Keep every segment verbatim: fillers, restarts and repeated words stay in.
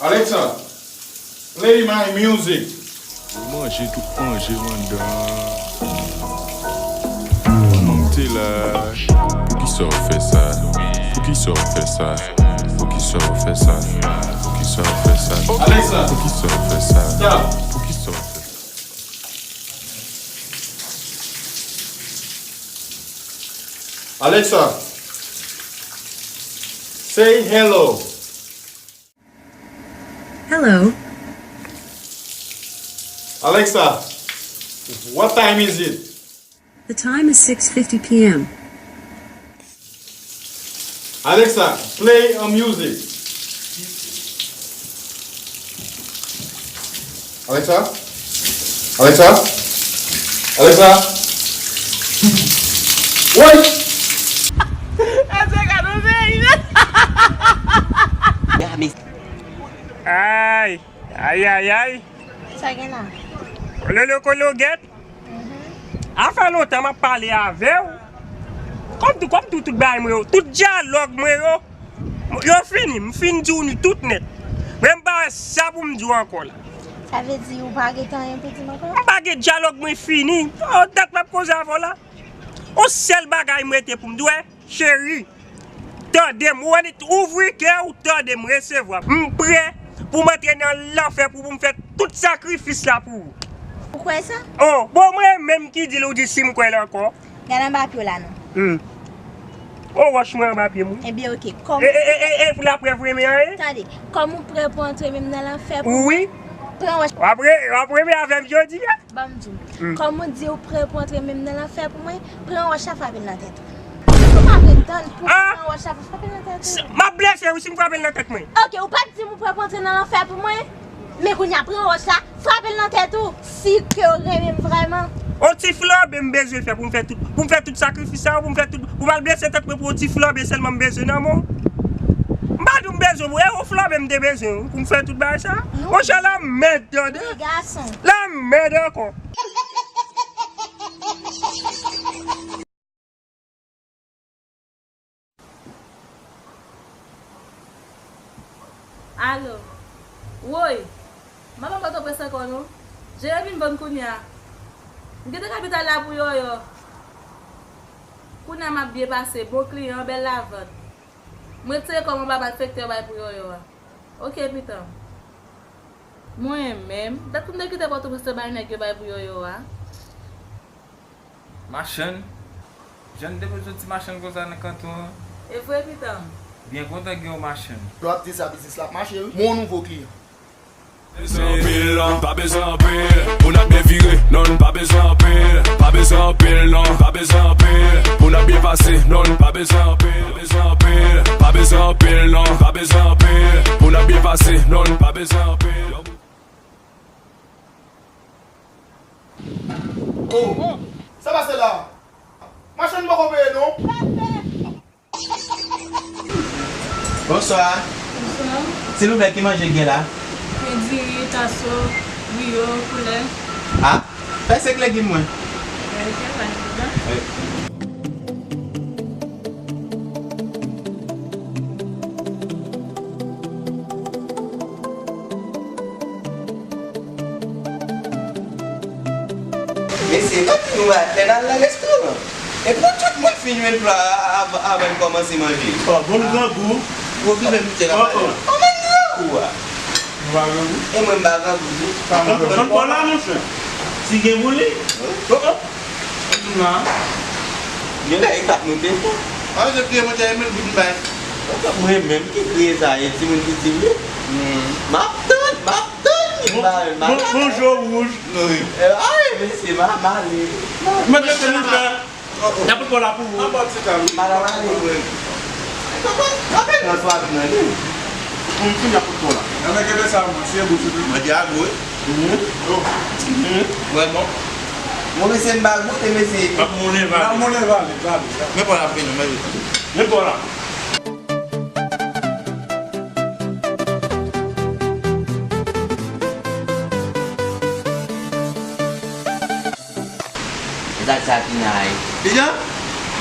Alexa, play my music. Ou manje tout manje m anndan. Kòman m te la? Poukisa w fè sa? Poukisa w fè sa? Poukisa w fè sa? Poukisa w fè sa? Alexa, poukisa w fè sa? Stop. Poukisa w fè sa? Alexa, say hello. Hello. Alexa, what time is it? The time is six fifty p m. Alexa, play a music. Alexa? Alexa? Alexa? Woy! Èske gade yon peyi, men? Ay, ay, ay, ay. Sa gen la? Lolo Kologèt. A fè lontan m ap pale avè w. Kòm tou, kòm tou, tout bagay mwen yo, tout dyalòg mwen yo, yo fini. M fin di w ni tout nèt. Mwen m pa wè sa pou m di w ankò la. Sa vle di ou pa gen anyen pou di m ankò? M pa gen dyalòg, mwen fini. Oh, dat m ap koze avè w la. On sèl bagay m rete pou m di w, cheri. Tande m, ou annik ouvri kè w, tande m, resevwa. M prè pou m antre nan lanfè pou, pou m fè tout sakrifis la pou ou. Ou kwè sa? Oh, bon, mwen menm ki di l, ou di si m kwè l ankò. Gade anba pye w la non. Hmm. Oh, wòch mwen anba pye m, wi. Ebyen, oke. Kòm... E, e, e, e, e, pou laprèv renmen an, e? Tande, kòm ou prè pou antre menm nan lanfè pou mwen, pran wòch. Wi. W ap re-, w ap renmen avè m jodi a? Ban m di w. Hmm. Kòm ou di ou prè pou antre menm nan lanfè pou mwen, pran wòch la frape l nan tèt ou. Ou pa vle tann pou pran wòch la pou frape l nan tèt ou. M ap blese wi si m frape l nan tèt mwen. Oke, ou pa t di m ou prè pou antre nan lanfè pou mwen? Men kounye a, pran wòch la, frape l nan tèt ou. Si ke w renmen m vrèman. On ti flanbe m bezwen fè pou m fè tout, pou m fè tout sakrifis sa yo, pou m fè tout, pou m al blese tèt mwen pou on ti flanbe sèlman m bezwen nan men w. M pa di w m bezwen pou, e on flanbe m te bezwen wi, pou m fè tout bagay sa. Monchè, lanmèd, tande. Wi, gason. Lanmèd ankò. Alo. Woy. M pa nan Pòtoprens ankò non. Jere vin vann kounye a. M kite kapital la pou Yòyò. Kounye a m ap byen pase, bon kliyan, bèl lavant. M retire kò m anba malfektè yo bay pou Yòyò a. Oke, pitan. Mwen menm, dat pou m te kite Pòtoprens te bay nèg yo bay pou Yòyò a. Machann? Jan n te bezwen ti machann konsa nan kanton an. E vre, pitan m. Byen kontan gen yon machann. Lè w ap di sa, biznis la ap mache, wi. Mon nouvo kliyan. Bezwen anpil, non, pa bezwen anpil. Pou n ap byen vire, non, n pa bezwen anpil. Pa bezwen anpil, non, pa bezwen anpil. Pou n ap byen pase, non, n pa bezwen anpil. Pa bezwen anpil, pa bezwen anpil, non, pa bezwen anpil. Pou n ap byen pase, non, n pa bezwen anpil. Oh, sa pase la? Machann poko peye non. Bonswa. Bonswa. Silvouplè, ki manje k gen la? Gen diri, taso, griyo, poulè. Ah, fè senk legim mwen. Wi. Mesye, pa di nou atè n al nan restoran. E pou tout moun fin jwenn pla a, a, avan n kòmanse manje. Oh, bon grangou. Ou oblije mete la. Oh, oh. Kòman grangou a? Ou pa grangou? E mwen m pa grangou tou. Tann, tann pa w la, monchè. Si gen pou li. Oh, oh. Nan. Gen lè e kat nou te fè. An, se kriye mwen te renmen l vin bay. Ou pa mwen menm ki kriye sa, e timoun piti vre. Hmm. M ap tann, m ap tann li ba, m ap tann. Bon, bon, bon, jo wouj. Wi. E, ay, mesye, m a male. Mwen te teni fè. N ap pran la pou ou. An bon ti kanm. Madanm ale. Papa, papa. Nan swa vin nan li. Pou m fini ap pran la. Nan men kebe sa, mwen, se gou, se gou. Mwen di a gou, wi. Mhm. Oh. Mhm. Vrèman. Mwen, mesye, m ba goute, mesye. M ap moulen vale. M ap moulen vale, vale. Men pa la vini, men vini. Men pa la. Zak sa ki nan ay. Kijan?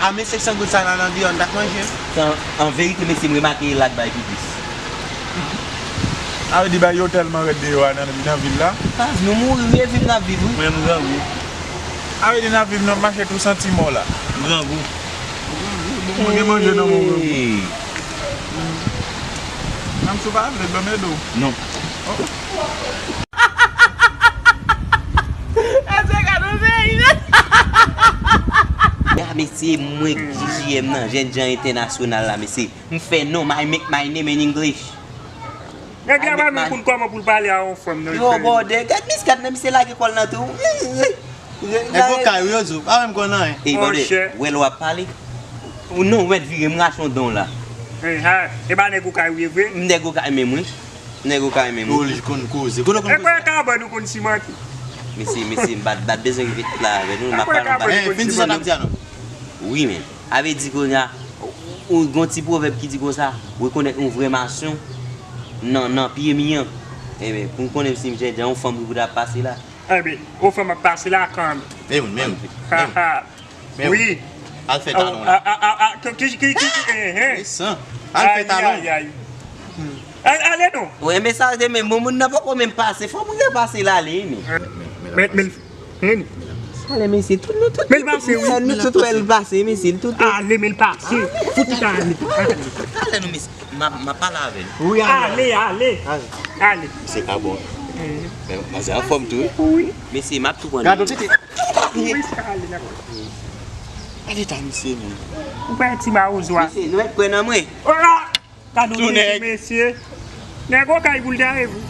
a mil senk san goud sa la nan deyò, n t ap manje. An, an verite, mesye, m remake e la k bay pi plis. A vle di bagay yo tèlman rèd deyò a nan, nan vil la. Baz, nou mouri, wi, e viv n ap viv, wi. Mwen, m grangou. A vle di n ap viv, n ap mache tou santi mò la. M grangou. Bon, mwen gen manje nan men w, grangou. Hey. Menm si w pa vle, ban m ede w. Non. Oh. Èske gade yon peyi, men? Ya, mesye, mwen J J M nan, jèn jan entènasyonal la, mesye. M fè non, I make my name in English. Nèg la pa menm konn kòman pou l pale a yon fanm nan. Yo, bòdè, gad miskat nan, misye lage kò l nan twou. Nèg Okay wi yo di w, pa menm konn anyen. Ey, bòdè, wè lè w ap pale. Ou non, ou mèt vire, m rache yon dan w la. E pa nèg Okay wi vre? M nèg Okay menm wi. M nèg Okay menm wi. Ou li konn koze. Kote w konn koze? E kwen kabann ou konn simante. Mesye, mesye, m pa t, pa t bezwen rive tout la avè nou, m ap pale yon bagay. Fin di sa n ap di a non. Wi, men. A vle di kounye a, ou gon ti pwovèb ki di konsa, rekonèt yon vrè masyon nan, nan pye mi an. Ebyen, pou m konnen si m jènjan yon fanm ki pou ta pase la. Ebyen, yon fanm ap pase la kanmenm. Men moun, men moun. Men moun. Wi. Al fè talon la. Ki, ki, ki, ki, ki, eh, eh. Al fè talon. Ay, ay, ay. Ale, ale non. Wi, men sa te men, bon, moun nan poko menm pase. Fò moun nan pase l ale, men. Men, men, men. Ale, mesye, tout nou, tout, men l pase, wi. Nou tout wè l pase, mesye, l tout. Ale, men l pase. Fout tout ale. Ale. Ale, non, mesye. M ap, m ap pale avè l. Wi, ale. Ale, ale. Ale. Ale. Se pa bon. Men, manzè anfòm tou, wi. Wi. Mesye, m ap tou pran. Gade, tete. Wi, ale, dakò. Gade ta misye, men. Ou pa ti mawozo a. Mesye, nou mèt pran nan mwen. Ora! Kado tounen, mesye. Nèg Okay pou l ta ye vre.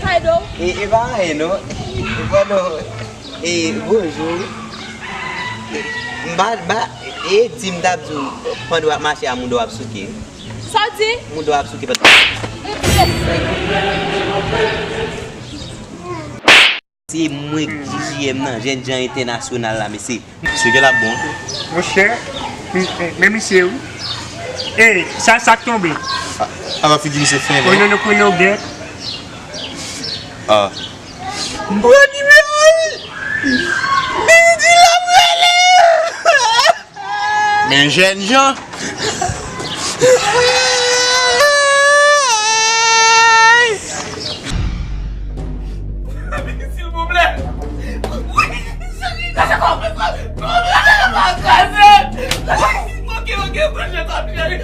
Kado. E, e pa anyen, non. E pa non. E, bonjou. M pa, m pa, e di m t ap di w, pandan w ap mache a, mouda w ap souke. Sa w di? Mouda w ap souke, paske. Se mwen J J M nan, jèn jan entènasyonal la, mesye. Misye gen la bon. Monchè, men misye, wi. E, sa, sa k tonbe? A, a, figi misye fen, wi. Konnen nou konnen w gen. A. M pran nimewo l. Men li di l ap rele. Men jèn jan. Silvouplè. Wi, cheri, kase kò w. Kase kò w, kase. Wi, oke, oke, manje kò w, cheri.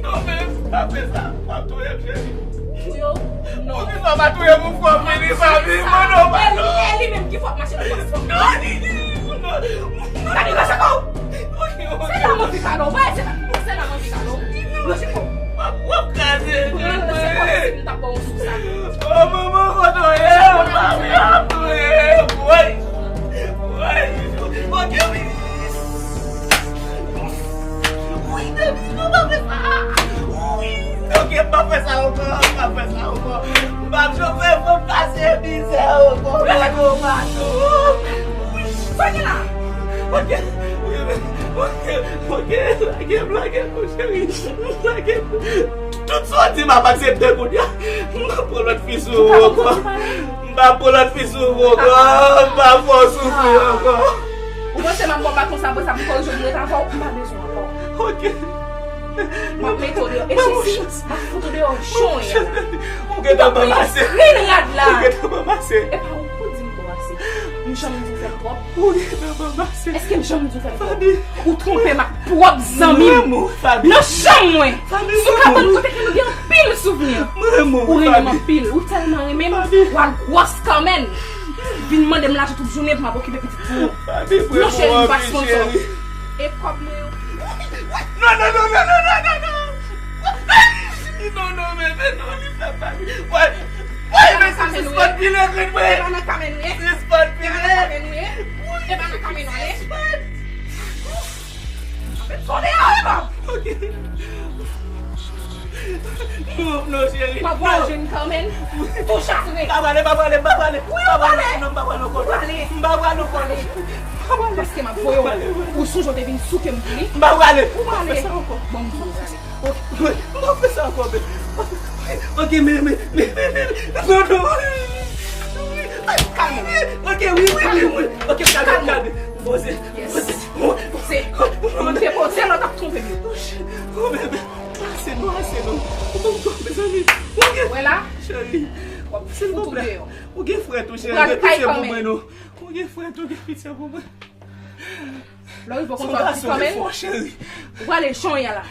Non, men, pa fè sa. Pa touye m, cheri. Touye w? Non. Poukisa w pa touye m, ou fò vini, pa vini, mwen non, pa non. E li menm ki fòk mache nan fòs fanm. Non, non, non. Gade, mache kò w. Se la mwen fi salon, wè, se la, se la mwen fi salon. Mache kò w. W ap kraze. Mwen se kòmsi m t ap ba w sou sa. O manman, kote w ye? Mami ap touye m. Woy. Woy. Oke, wi. Wi, David, nou pa fè sa. Wi. Oke, M p ap fè sa ankò, m p ap fè sa ankò. M p ap janm fè fanm pase mizè ankò. Lage w, Matou. Sa gen la? Lage, lage, lage, lage, lage, mon cheri. Lage. Tout sa w di m ap aksepte kounye a. M p ap pran lòt fi sou ou ankò. M p ap pran lòt fi sou ou ankò. M p ap fè w soufri ankò. Ou panse m ap ba w baton sa, apre sa pou korije w, m ret avè w, m pa bezwen ankò. Ok. M ap mete w deyò. E Jesi, m ap fout ou deyò jan w ye la. Ou gentan ban m ase. Ou pran rad la. Ou gentan ban m ase. E pa ou pou di m ba w ase. M janm di w fè m twòp. Ou gentan ban m ase. Èske m janm di w fè m twòp? Fabi. Ou twonpe m ak pwòp zanmi m. M renmen w, Fabi. Nan chanm mwen. Fabi, sou kabòn kote ke nou gen anpil souvni. M renmen w, Fabi. Ou renmen m anpil. Ou tèlman renmen m, Fabi, w al gwòs kanmenm. Vin mande m lajan tout jounen pou m ap okipe pitit pou ou. Fabi, m renmen w anpil, cheri. Non, cheri, m pa sponsò. E kòb mwen yo. Non, non, non. Non, non, bebe, non, li fè pa. Woy, woy, men sispann pile, grenn mwen. E pa nan ka men nou ye. Sispann pile. E pa nan ka men nou ye. E pa nan ka men nou ye. Sispann. Anben, tonde a, e pa. Ok. Non, non, cheri. M ap voye jwenn Carmen. Tou chatre. M pa prale, m pa prale, m pa prale. Wi, ou prale. Non, m pa prale ankò. Ou prale. M pa prale ankò. Ou prale. Paske m ap voye w. Ou sonje w te vin souke m pou li. M pa prale. Ou prale. M pa fè sa ankò. Bon, m di w sa. Ok. M pa fè sa ankò, men. Ok, men, men, men, men, men. Non, non. Kalme w. Ok, wi, wi, wi, wi. Ok, kalme, kalme. Poze, poze. Poze. Ou te poze, lòt ap twonpe m yo. Oh, bebe. Ase non, ase non. Ou konn kwa, mezanmi. Ou gen, wè la? Cheri. W ap fout ou deyò. Ou gen frè tou, cheri. Gen pitye pou mwen, non. Ou gen frè tou, gen pitye pou mwen. Lè w rive w konn sa w ap di Carmen. Ou prale jan w ye a la.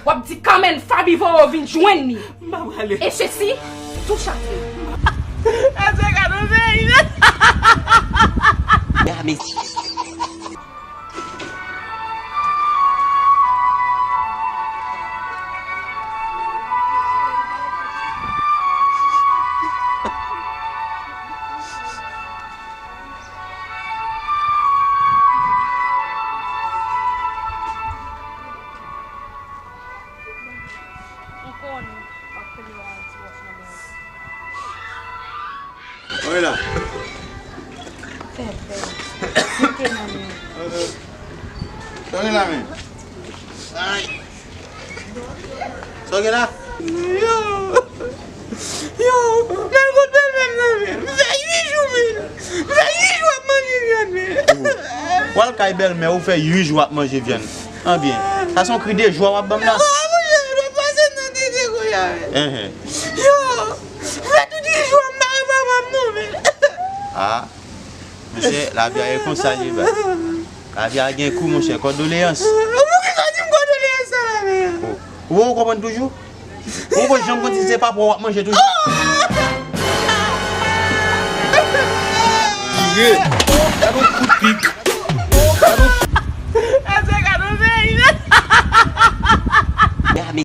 W ap di Carmen, Fabi voye w vin jwenn li. M pa prale. E Jesi, tou chatre. Ase gade w, cheri. Ya, men. Ankò nou ap fè yon ti wòch nan men. Mwen la. Fè bèl. Kite nan men. Sa w gen la, men? Ay. Sa w gen la? Yo! Yo! M al kot bèlmè m nan, men. M fè uit jou, men. M fè uit jou ap manje vyann, men. W al kay bèlmè ou fè uit jou ap manje vyann. Anbyen, sa se yon kri de jwa w ap ban m la. Oh, monchè, nou pase nan tete kounye a, men. Enhen. Yo! M fè tout uit jou ap mare papa m, non, men. Ah. Monchè, lavi a e konsa l ye, ba. Lavi a gen kou, monchè. Kondoleyans. Poukisa w di m kondoleyans sa la, men? Oh. Ou poko konprann toujou? Ou poko janm konn si se papa w ap manje toujou? Tire! Gade yon kout pik.